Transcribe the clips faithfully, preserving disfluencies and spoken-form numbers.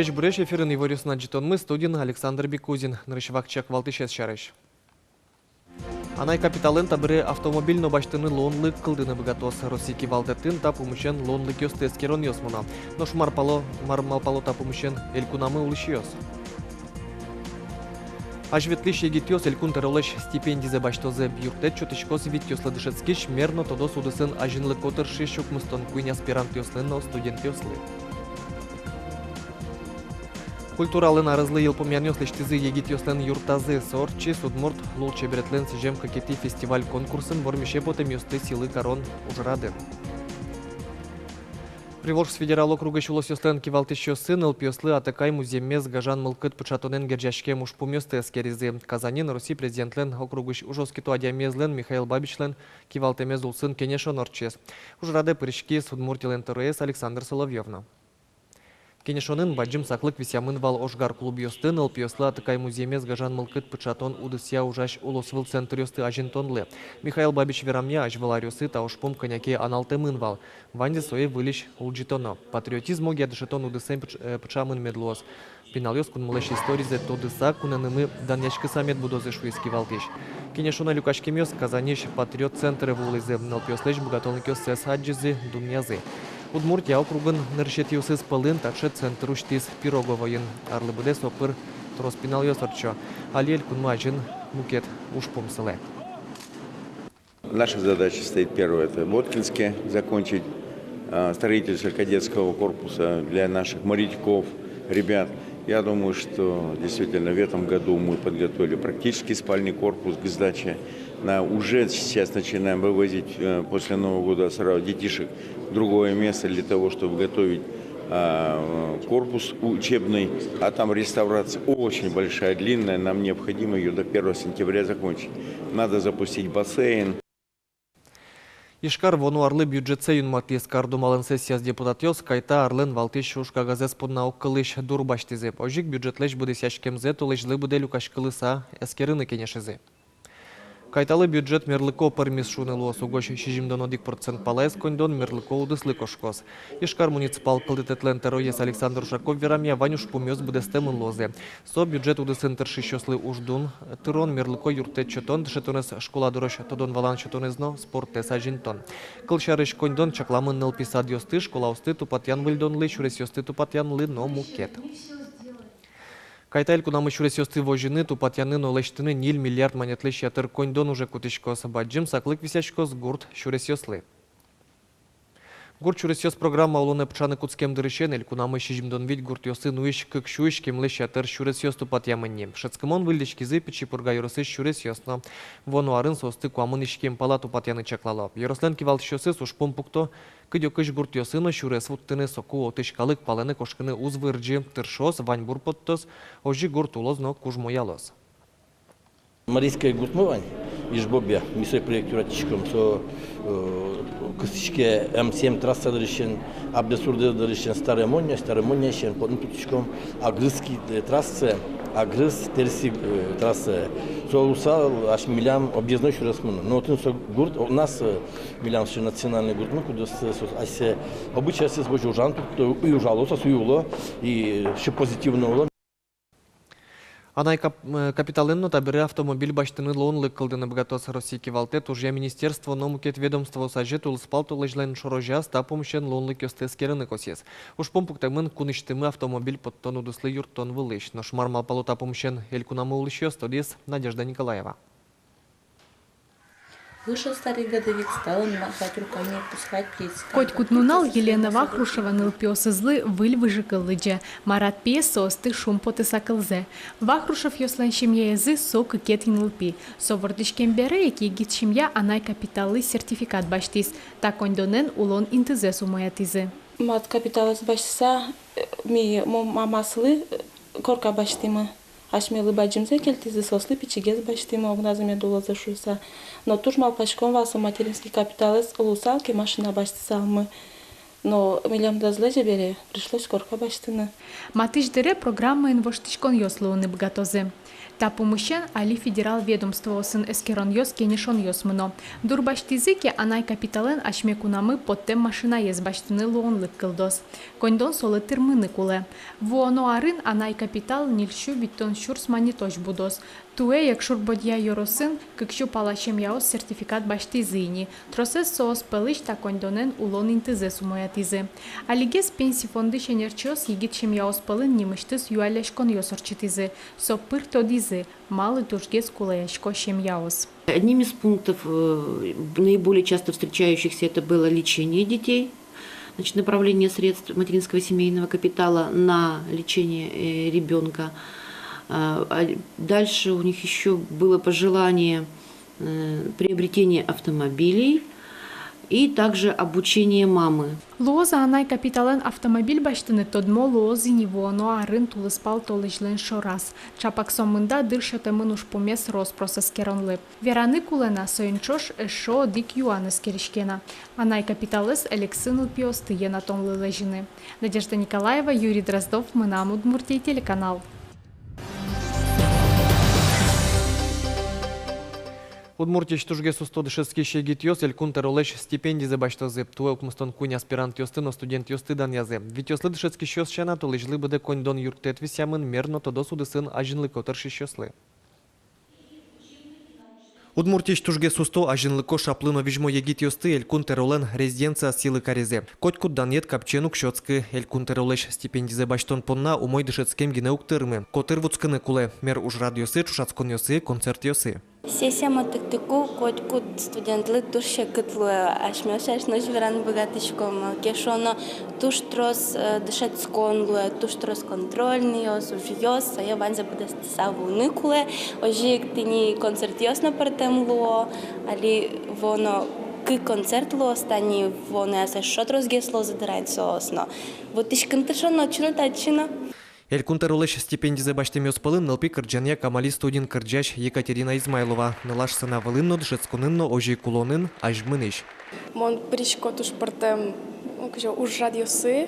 Ӟечбуресь! Эфирын иворъёсын адӟытонмы, студиын Александр Бекузин. Нырысь вакчияк валтӥсез сярысь. Анай капиталэн табере автомобиль но басьтыны луонлык кылдыны быгатоз. Россия кивалтэтын та пумысен луонлыкъёсты эскеронъёс мыно. Нош мар пало, мар малпало та пумысен элькунамы улӥсьёс? Азьветлӥсь егитъёс Элькун Тӧролэсь стипендизэ басьтозы. Юрттэт сётӥськоз витьёслы дышетскись, мер но тодос удысын азинлыко тыршись укмыстон куинь аспирантъёслы но студентъёслы. Культуралэн арезлы йылпумъянъёс лэсьтӥзы егитъёслэн юртазы. Со ортчиз удмурт лулчеберетлэн сӥзем кыкетӥ фестиваль-конкурсын вормисе потэмъёсты сӥлы карон ужрадын. Приволжск федерал округысь улосъёслэн кивалтӥсьёссы нылпиослы атыкай музъеммес гажан мылкыд пыӵатонэн герӟаськем ужпумъёсты эскеризы. Казаньын Россия Президентлэн округысь ужоскыто адямиезлэн Михаил Бабичлэн кивалтэмез улсын кенешон ортчиз. Ужрадэ пыриськиз Удмуртилэн тӧроез Александр Соловьёв но. Кенешонын бадӟым саклык висъямын вал ожгар клубъёсты, нылпиослы атыкай музъеммес гажан мылкыд пыӵатон удысъя ужась улосвыл центръёсты азинтонлы. Михаил Бабич верамъя, азьвыл аръёсы та ужпум кӧня ке аналтэмын вал. Ваньзэ сое выльысь улӟытоно. Патриотизм огъя дышетон удысэн пыӵ-, э, пыӵамын мед луоз. Пиналъёс кунмылэсь историзэ тодыса, кунэнымы данъяськыса мед будозы, шуиз кивалтӥсь. Кенешонэ люкаськемъёс Казаньысь Патриот центрэ вуылӥзы, нылпиослэсь быгатонлыкъёссэс адӟизы, дунъязы. Удмуртия округын нырысетӥосыз пӧлын таӵе центр усьтӥз Пироговоын. Арлы быдэ со пыр трос пиналъёс ортчо. Али элькунмы азьын мукет ужпум сылэ. Наша задача стоит, первое, это в Воткинске закончить, а, строительство кадетского корпуса для наших моряков, ребят. Я думаю, что действительно в этом году мы подготовили практически спальный корпус к сдаче. На, уже сейчас начинаем вывозить, э, после Нового года сразу детишек в другое место для того, чтобы готовить, а, корпус учебный. А там реставрация очень большая, длинная, нам необходимо её до первого сентября закончить. Надо запустить бассейн. Ижкар вуоно арлы бюджетсэ юнматӥз. Кар думалэн сессияз депутатъёс кайта арлэн валтӥсь уж кагазэз понна огкылысь дур басьтӥзы. Озьы ик бюджетлэсь быдэсъяськемзэ толэзьлы быдэ люкаськылыса эскерыны кенешизы. Кайталы бюджет мерлыко пӧрмиз шуыны луоз. Угось сизьымдон одӥг процент палаез коньдон мерлыко удыслы кошкоз. Ижкар муниципал кылдытэтлэн тӧроез Александр Ушаков верамъя, вань ужпумъёс быдэстэмын луозы. Со бюджет удысын тыршисьёслы уждун тырон, мерлыко юрттэт сётон, дышетонэз школа дорозь тодон-валан сётонэз но спортэз азинтон. Кылсярысь, коньдон чакламын нылпи садъёсты, школаосты тупатъян-выльдонлы, сюресъёсты тупатъянлы но мукет. Кайта элькунамы сюресъёсты возьыны, тупатъяны но лэсьтыны ньыль миллиард манетлэсь ятыр коньдон уже кутӥськоз. Бадӟым саклык висъяськоз гурт сюресъёслы. Гурт сюресъёс программа улонэ пыӵаны кутскем дырысен элькунамы сизьымдон вить гуртъёсы нуись кык сю иськемлэсь ятыр сюресъёс тупатъямын ни. Шӧдскымон выльдӥськизы Пичи Пурга ёросысь сюресъёс но. Вуоно арын соосты куамын иськем пала тупатъяны чаклало. Ёрослэн кивалтӥсьёсыз ужпум пукто: кыдёкысь гуртъёсы но сюрес вуттыны, соку отысь калык палэнэ кошкыны уз вырӟы, тыршоз, ваньбур поттоз, озьы гурт улоз но кужмоялоз. Марийская гуртмы вань, Ижбобья, ми сое проектировать кариськом, со, э, кыстӥське М семь трасса дырысен, Абдесурдэ дырысен, Старая Монья, Старая Моньяысен потыны турттӥськом Агрызский, э, трасса, Агрыз, Терси, э, трасса. Со луыса асьме милям объездной сюресмы но. Но отын со гурт, у нас, э, милям сыӵе национальный гуртмы, кудӥз, э, со асьсэ обычайзэс возьо, ужан туртто, и ужало со, и уло, и всё позитивно уло. Анай кап-, э, капиталэн но табере автомобиль басьтыны луонлык кылдыны быгатоз. Россия кивалтэт, ужъя министерство но мукет ведомствоос азьы тулыспал толэзьлэн шорозяз та пумысен луонлыкъёсты эскерыны косӥз. Ужпум пуктэмын кунысьтымы автомобиль поттон удыслы юрттон вылысь. Нош мар малпало та пумысен элькунамы улӥсьёс, тодӥз Надежда Николаева. Вышел старик-годовик, стал он махать руками, пускать птиц. Котькуд нунал Елена Вахрушева нылпиосызлы выль выжыкыл лыдӟе. Марат пиез соосты шумпотыса кылзэ. Вахрушевъёслэн семьяезы со кыкетӥ нылпи. Со вордӥськем бере ик егит семья анай капиталлы сертификат басьтӥз. Та коньдонэн улон интызэс умоятӥзы. Мат капиталэз басьтыса, э, ми, мо-, мамаослы, э, корка басьтӥмы. Асьмелы бадӟымзэ кельтӥзы, соослы пичигес басьтӥмы, огназы мед улозы шуыса. Но туж малпаськом вал со материнский капиталэз луысал ке, машина басьтысалмы. Но милемды ӧз лэзе бере, пришлось корка басьтыны. Матысь дыре программаын воштӥськонъёс луыны быгатозы. Та пумысен али федерал ведомствоосын эскеронъёс, кенешонъёс мыно. Дурбасьтӥзы ке, анай капиталэн асьме кунамы поттэм машинаез басьтыны луонлык кылдоз. Коньдон солы тырмыны кулэ. Вуоно арын анай капитал ньыльсю витьтон сюрс манетозь будоз. Туэ Якшур-Бӧдья ёросын кыксю пала семьяос сертификат басьтӥзы ини. Тросэз соос пӧлысь та коньдонэн улон интызэс умоятӥзы. Алигес Пенси фондысь ӧнерчиос егит семьяос пӧлын нимысьтыз юалляськонъёс ортчытӥзы. Со пыр тодӥзы, малы тужгес кулэясько семьяос. Одним из пунктов, э, наиболее часто встречающихся, это было лечение детей. Значит, направление средств материнского семейного капитала на лечение, э, ребёнка. А, а дальше у них ещё было пожелание, э, приобретение автомобилей и также обучение мамы. Луоз-а анай капиталэн автомобиль басьтыны, тодмо луоз ини вуоно арын тулыспал толэзьлэн шораз. Чапак со мында дыр сётэмын ужпумез рос-прос эскеронлы. Вераны кулэ на, соин ӵош эшшо одӥг юан эскериське на: анай капиталэз эльксы нылпиосты йӧнатонлы лэзьыны. Надежда Николаева, Юрий Дроздов, «Мынам Удмуртие» телеканал. Удмуртиысь тужгес усто дышетскись егитъёс Элькун Тӧролэсь стипендизэ басьтозы. Туэ укмыстон куинь аспирантъёсты но студентъёсты данъязы. Витьёслы дышетскисьёс сяна, толэзьлы быдэ коньдон юрттэт висъямын, мер но тодос удысын азинлыко тыршисьёслы. Удмуртиысь тужгес усто, азинлыко, шаплы но визьмо егитъёсты Элькун Тӧролэн резиденцияз сӥлы каризы. Котькуд данъет капчиен уг сётскы. Элькун Тӧролэсь стипендизэ басьтон понна умой дышетскем гинэ уг тырмы. Котыр вутскыны кулэ: мер ужрадъёсы, ӵошатсконъёсы, концертъёсы. Сессия мытыктыку котькуд студентлы туж секыт луэ. Асьмеос сярысь но озьы вераны быгатӥськом, малы ке шуоно, туж трос, э, дышетскон луэ, туж трос контрольнойёс, ужъёс, сое ваньзэ быдэстыса вуыны кулэ. Озьы ик тӥни концертъёс но пӧртэм луо. Али вуоно кык концерт луоз, тани вуоно ас эшшо тросгес луозы дыр ини соос но. Вуттӥськыны тыршоно отчы но, татчы но. Элькун Тӧролэсь стипендизэ басьтэмъёс пӧлын нылпи кырӟанъя «Камали» студиын кырӟась Екатерина Измайлова. Нылаш сцена вылын но, дышетсконын но, озьы ик улонын азьмынӥсь. Мон пырисько туж пӧртэм, ну, кызьы, ужрадъёсы,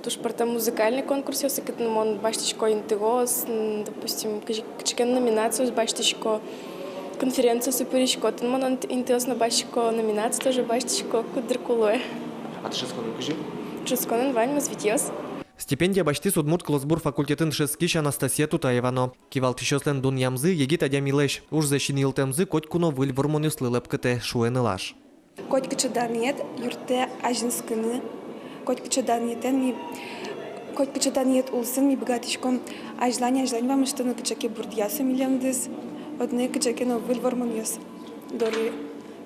туж пӧртэм музыкальной конкурсъёсы, кытын мон басьтӥсько интыос, м, допустим, кызьы, кыӵе ке номинациос басьтӥсько, конференциосы пырисько, отын мон инт-, интыос но басьтӥсько, номинациос тоже басьтӥсько, куддыр ке луэ. А дышетсконын кызьы? Дышетсконын ваньмыз витьёс. Стипендия басьтӥз удмурт кылосбур факультетын дышетскись Анастасия Тутаева но. Кивалтӥсьёслэн дунъямзы егит адямилэсь, ужзэ синйылтэмзы котьку но выль вормонъёслы лӧпкытэ, шуэ нылаш. Котькыӵе данъет юрттэ азинскыны, котькыӵе данъетэн ми, котькыӵе данъет улсын ми быгатӥськом азьлань-азьлань вамыштыны кыӵе ке бурдъёсы милемдыз, одно кыӵе ке но выль вормонъёс доры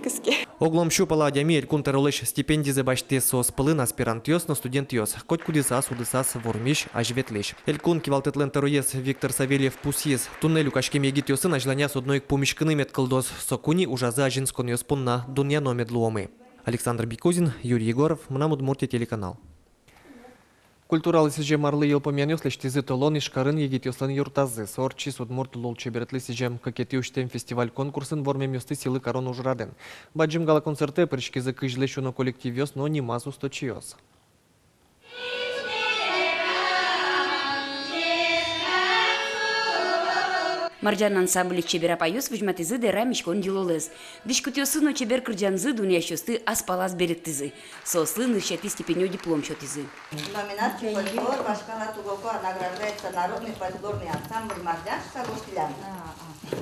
кыске. Оглом сю пала адями Элькун Тӧролэсь стипендизэ басьтӥз, соос пӧлын аспирантъёс но студентъёс, котькудӥз ас удысаз вормись, азьветлӥсь. Элькун кивалтэтлэн тӧроез Виктор Савельев пусйиз: туннэ люкаськем егитъёсын азьланяз одно ик пумиськыны мед кылдоз, соку ни ужазы азинсконъёс понна дунъяно мед луомы. Александр Бекузин, Юрий Егоров, «Мынам Удмуртие» телеканал. Культуралы сӥзем арлы йылпумъянъёс лэсьтӥзы толон Ижкарын егитъёслэн юртазы. Со ортчиз удмурт лулчеберетлы сӥзем кыкетӥ усьтэм фестиваль-конкурсын вормемъёсты сӥлы карон ужрадын. Бадӟым гала-концертэ пыриськизы кызьлэсь уно коллективъёс но нимаз усточиос. «Марӟан» ансамбль чебер апайёс возьматӥзы дэра миськон йылолэз. Дӥськутъёссы но чебер кырӟанзы дунъясьёсты ас палаз берыктӥзы. Соослы нырысетӥ степенё диплом сётӥзы. Номинация «Фольклор вашкала тугоко» награждается народный фольклорный ансамбль «Марӟан» шуса гожтӥллям.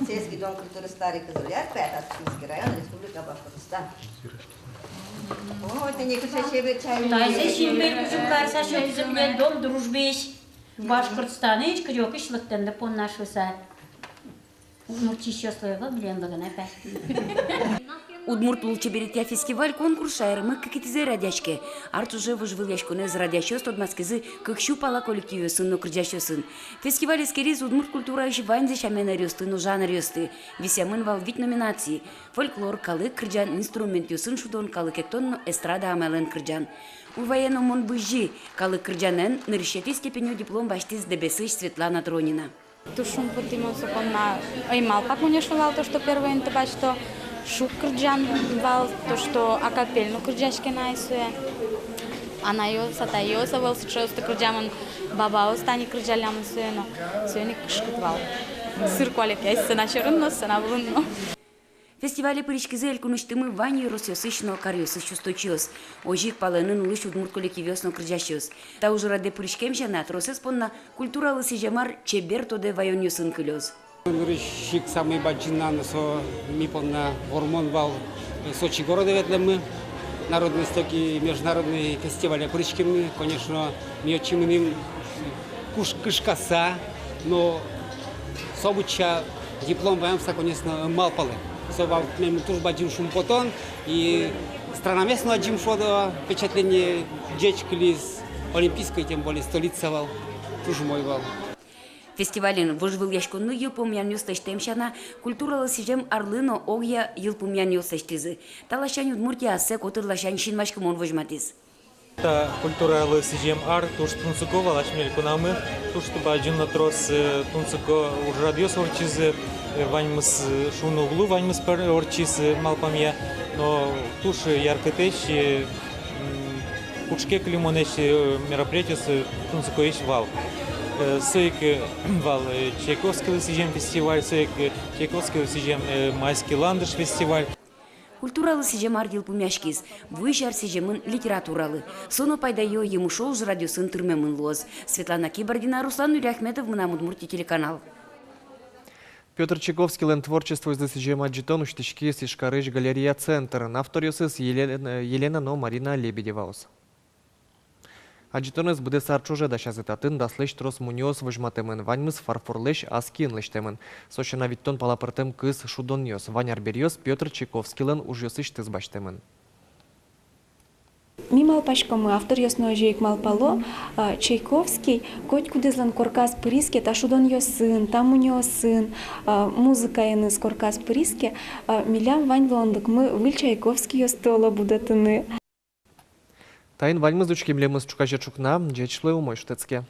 Сельский дом культуры «Старый Кызылъяр», Пятачинский район, Республика Башкортостан. О, тӥни кыӵе чебер чай. Таиз симпель кузьым карыса сётӥзы милем «Дом дружбысь». Башкортостанысь, кыдёкысь лыктэмды понна шуса. Удмуртиысьёслы ӧвӧл, милемлы гинэ, пе. Удмурт лулчеберетъя фестиваль-конкурс шаермы кыкетӥзэ радъяське. Ар ӵоже вожвылъяськонэз радъясьёс тодматскизы кык сю пала коллективъёсын но кырӟасьёсын. Фестиваль эскериз удмурт культураысь ваньзэ сямен ӧръёсты но жанръёсты. Висъямын вал вить номинаци: фольклор, калык кырӟан, инструментъёсын шудон, калык эктон но эстрада амалэн кырӟан. Уйвае но «Мон бызи» калык кырӟанэн нырысетӥ степенё диплом басьтӥз Дэбесысь Светлана Тронина. Туж шумпотӥ мон со понна. Ӧй малпа, конечно, вал то, что первой инты басьто. Шуг кырӟан вал, то, что акапельно кырӟаське на ай сое. Анайёс, атайёс ӧвӧл сыӵеосты кырӟамын, бабаос тани кырӟаллямын сое но, соин ик кышкыт вал. Сыр куалекъяй сцена сьӧрын но, сцена вылын но. Фестивале пыриськизы элькунысьтымы вань ёросъёсысь но каръёсысь усточиос. Озьы ик палэнын улӥсь удмурт коллективъёс но кырӟасьёс. Та ужрадэ пыриськем сяна, тросэз понна культуралы сӥзем ар чебер тодэ ваёнъёсын кылёз. Нырысь ик самой бадӟымез со ми понна вормон вал, э, Сочи городэ ветлэммы. Народный истоки международный фестивале пыриськеммы, конечно, ми отчы мынӥм куш-, кышкаса, но со быдӟа диплом ваемса, конечно, малпалэ. Со вал мемым туж бадӟым шумпотон, и странамес но адӟим шуод-а, впечатление ӟеч кылиз, олимпийской, тем более, столица вал, туж умой вал. Фестивален вожвылъяськонлы йылпумъянъёс лэсьтэм сяна, культуралы сӥзем арлы но огъя йылпумъянъёс лэсьтӥзы. Та ласянь Удмуртия ассэ котыр ласянь синмаськымон возьматӥз. Та культуралы сӥзем ар туж тунсыко вал асьме элькунамы, туж бадӟым но трос, э, тунсыко ужрадъёс ортчизы, э, ваньмыз, э, шуыны уг лу, ваньмыз пӧр ортчиз, э, малпамъя, но туж яркытэсь, э, м, кутске кылемонэсь, э, мероприятиос, э, тунсыкоесь вал. Э, со ик, э, вал, э, Чайковскийлы сӥзем фестиваль, со ик, э, Чайковскийлы сӥзем, э, «Майский ландыш» фестиваль. Культуралы сӥзем ар йылпумъяськиз, вуись ар сӥземын литературалы. Со но пайдаё, емышо ужрадъёсын тырмемын луоз. Светлана Кибардина, Руслан Нуриахметов, «Мынам Удмуртие» телеканал. Пётр Чайковскийлэн творчествоезлы сӥзем адӟытон усьтӥськиз Ижкарысь «Галерея» центрын. Авторъёсыз Елена, Елена но Марина Лебедеваос. Адӟытонэз быдэс ар ӵоже дасязы. Татын даслэсь трос мунёос возьматэмын, ваньмыз фарфорлэсь, ас киын лэсьтэмын. Со сяна витьтон пала пӧртэм кыз шудонъёс. Вань арбериос Пётр Чайковскийлэн ужъёсысьтыз басьтэмын. Ми малпаськомы, авторъёс но озьы ик малпало, а, Чайковский котькудӥзлэн корказ пыриз ке та шудонъёсын, та мунёосын, а, музыкаеныз корказ пыриз ке, а, милям вань луонлыкмы выль Чайковскийёсты оло будэтыны. Таин ваньмыз. Учке милемыз ӵуказе ӵукна. Ӟеч луэ, умой шутэтске.